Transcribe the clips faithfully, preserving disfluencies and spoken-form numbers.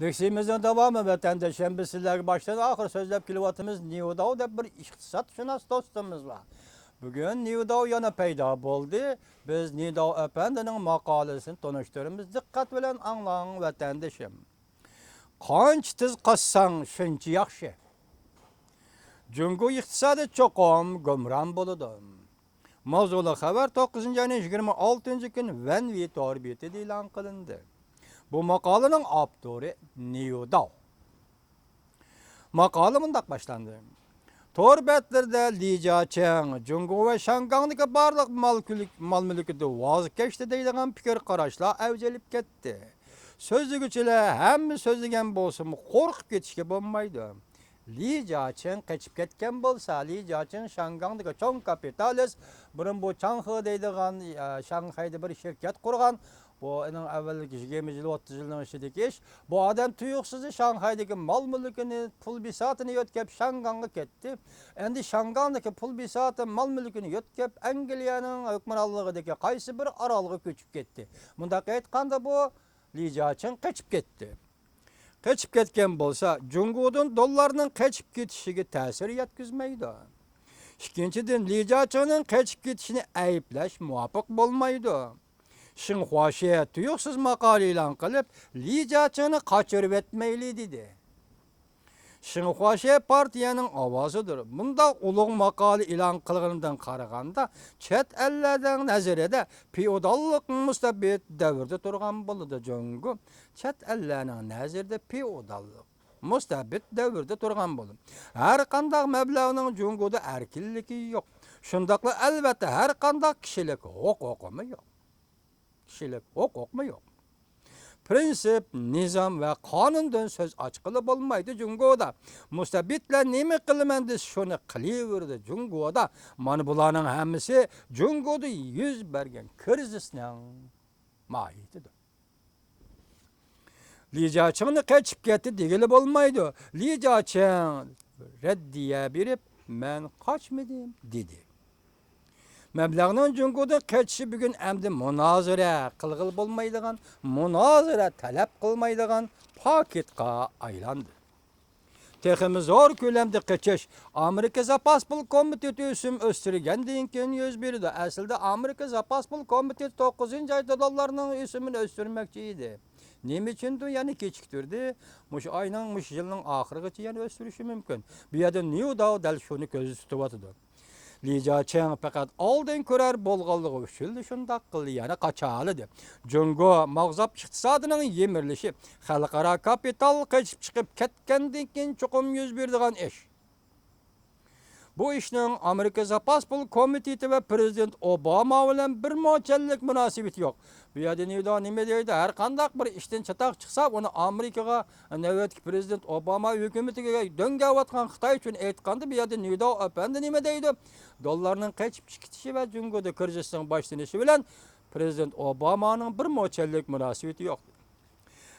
لېكسىيىمىزنىڭ داۋامى ۋەتەندىشىم، بىز سىلەرگە باشتىن ئاخىر سۆزلەپ كېلىۋاتىمىز، نيۇداۋ دەپ بىر ئىقتىسادشۇناس دوستىمىز بار. بۈگۈن نيۇداۋ يەنە پەيدا بولدى. بىز نيۇداۋ ئەپەندىنىڭ ماقالىسىنى تونۇشتۇرىمىز. دىققەت بىلەن ئاڭلاڭ، ۋەتەندىشىم. قانچە تېز قازساڭ، شۇنچە ياخشى. جۇڭگو ئىقتىسادى چوقۇم گۇمران بولىدۇ. ماۋزۇلۇق خەۋەر توققۇزىنچى ئاينىڭ يىگىرمە ئالتىنچى كۈنى ۋەنۋى تور بېتىدە ئېلان قىلىندى. بۇ ماقالىنىڭ ئاپتورى نيۇداۋ. ماقالە مۇنداق باشلاندى. تور بەتلىرىدە لى جياچىڭ جۇڭگو ۋە شياڭگاڭدىكى بارلىق مال كۈلۈك-، مال مۈلكىدىن ۋاز كەچتى دەيدىغان پىكىر قاراشلار ئەۋج ئېلىپ كەتتى. سۆزلىگۈچىلەر ھەممە سۆزلىگەن بولسىمۇ قورقۇپ كېتىشكە بولمايدۇ. لى جياچىڭ قېچىپ كەتكەن بولسا، لى جياچىڭ شياڭگاڭدىكى چوڭ كاپىتالىست، بۇرۇن بۇ چاڭخې دەيدىغان، ئە، شاڭخەيدە بىر شىركەت قۇرغان. بۇ ئۇنىڭ ئەۋۋەلگى يىگىرمە يىل، ئوتتۇز يىلنىڭ ئىچىدىكى ئىش. بۇ ئادەم تۇيۇقسىز شاڭخەيدىكى مال مۈلكىنى، پۇل بىساتىنى يۆتكەپ شياڭگاڭغا كەتتى. ئەمدى شياڭگاڭدىكى پۇل بىساتى، مال مۈلكىنى يۆتكەپ ئەنگلىيەنىڭ ھۆكۈمرانلىقىدىكى قايسى بىر ئارالغا كۆچۈپ كەتتى. مۇنداق ئېيتقاندا، بۇ لى جياچىڭ قېچىپ كەتتى. قېچىپ كەتكەن بولسا، جۇڭگودىن دوللارنىڭ قېچىپ كېتىشىگە تەسىر يەتكۈزمەيدۇ. ئىككىنچىدىن، لى جياچىڭنىڭ قېچىپ كېتىشىنى ئەيىبلەش مۇۋاپىق بولمايدۇ. شىنخۇاشې تۇيۇقسىز ماقالە ئېلان قىلىپ، لى جياچىڭنى قاچۇرۇۋەتمەيلى، دېدى. شىنخۇاشې پارتىيەنىڭ ئاۋازىدۇر. بۇنداق ئۇلۇغ ماقالە ئېلان قىلغىنىدىن قارىغاندا، چەت ئەللەرنىڭ نەزىرىدە فېئوداللىق مۇستەبىت دەۋردە تۇرغان بولىدۇ. جۇڭگو چەت ئەللەرنىڭ نەزىرىدە فېئوداللىق مۇستەبىت دەۋردە تۇرغان بولىدۇ. ھەر قانداق مەبلەغنىڭ جۇڭگودا ئەركىنلىكى يوق. شۇنداقلا ئەلۋەتتە ھەر قانداق كىشىلىك ھوقۇقىمۇ يوق. كىشىلىك ھوقۇقمۇ يوق. پرىنسىپ، نىزام ۋە قانۇندىن سۆز ئاچقىلى بولمايدۇ جۇڭگودا. مۇستەبىتلەر نېمە قىلىمەن دېسە، شۇنى قىلىۋېرىدۇ جۇڭگودا. مانا بۇلارنىڭ ھەممىسى جۇڭگودا يۈز بەرگەن كىرىزىسنىڭ ماھىيىتىدۇر. لى جياچىڭنى قېچىپ كەتتى دېگىلى بولمايدۇ. لى جياچىڭ رەددىيە بېرىپ، مەن قاچمىدىم، دېدى. مەبلەغنىڭ جۇڭگودىن قېچىشى بۈگۈن ئەمدى مۇنازىرە قىلغىلى بولمايدىغان، مۇنازىرە تەلەپ قىلمايدىغان پاكىتقا ئايلاندى. تېخىمۇ زور كۆلەمدە قېچىش ئامېرىكا زاپاس پۇل كومىتېتى ئۆسۈم ئۆستۈرگەندىن كېيىن يۈز بېرىدۇ. ئەسلىدە ئامېرىكا زاپاس پۇل كومىتېتى توققۇزىنچى ئايدا دوللارنىڭ ئۆسۈمىنى ئۆستۈرمەكچى ئىدى. نېمە ئۈچۈندۇر يەنە كېچىكتۈردى؟ مۇشۇ ئاينىڭ، مۇشۇ يىلنىڭ ئاخىرىغىچە يەنە ئۆستۈرۈشى مۇمكىن. بۇ يەردە نيۇداۋ دەل شۇنى كۆزدە تۇتۇۋاتىدۇ. لى جياچىڭ پەقەت ئالدىن كۆرەر بولغانلىقى ئۈچۈنلا شۇنداق قىلدى، يەنە قاچالىدى. جۇڭگو ماغزاپ ئىقتىسادىنىڭ يىمىرىلىشى خەلقئارا كاپىتال قېچىپ چىقىپ كەتكەندىن كېيىن چوقۇم يۈز بېرىدىغان ئىش. بۇ ئىشنىڭ ئامېرىكا زاپاس پۇل كومىتېتى ۋە پىرېزىدېنت ئوباما بىلەن بىر مو چەنلىك مۇناسىۋىتى يوق. بۇ يەردە نيۇداۋ نېمە دەيدۇ؟ ھەر قانداق بىر ئىشتىن چاتاق چىقسا، ئۇنى ئامېرىكىغا، نۆۋەتتىكى پىرېزىدېنت ئوباما ھۆكۈمىتىگە دۆڭگەۋاتقان خىتاي ئۈچۈن ئېيتقاندا، بۇ يەردە نيۇداۋ ئەپەندى نېمە دەيدۇ؟ دوللارنىڭ قېچىپ چىقىشى ۋە جۇڭگودا كىرىزىسنىڭ باشلىنىشى بىلەن پىرېزىدېنت ئوبامانىڭ بىر مو چەنلىك مۇناسىۋىتى يوق.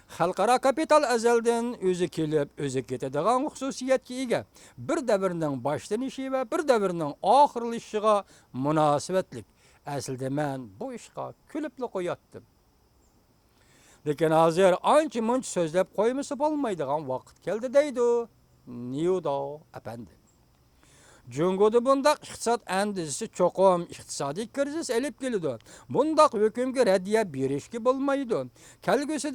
خەلقئارا كاپىتال ئەزەلدىن ئۆزى كېلىپ، ئۆزى كېتىدىغان خۇسۇسىيەتكە ئىگە. بىر دەۋرنىڭ باشلىنىشى ۋە بىر دەۋرنىڭ ئاخىرلىشىشىغا مۇناسىۋەتلىك. ئەسلىدە مەن بۇ ئىشقا كۈلۈپلا قوياتتىم. لېكىن ھازىر ئانچە-مۇنچە سۆزلەپ قويمىسا بولمايدىغان ۋاقىت كەلدى، دەيدۇ نيۇداۋ ئەپەندى. جۇڭگودا بۇنداق ئىقتىساد ئەندىزىسى چوقۇم ئىقتىسادىي كىرىزىس ئېلىپ كېلىدۇ. بۇنداق ھۆكۈمگە رەددىيە بېرىشكە بولمايدۇ. كەلگۈسىدە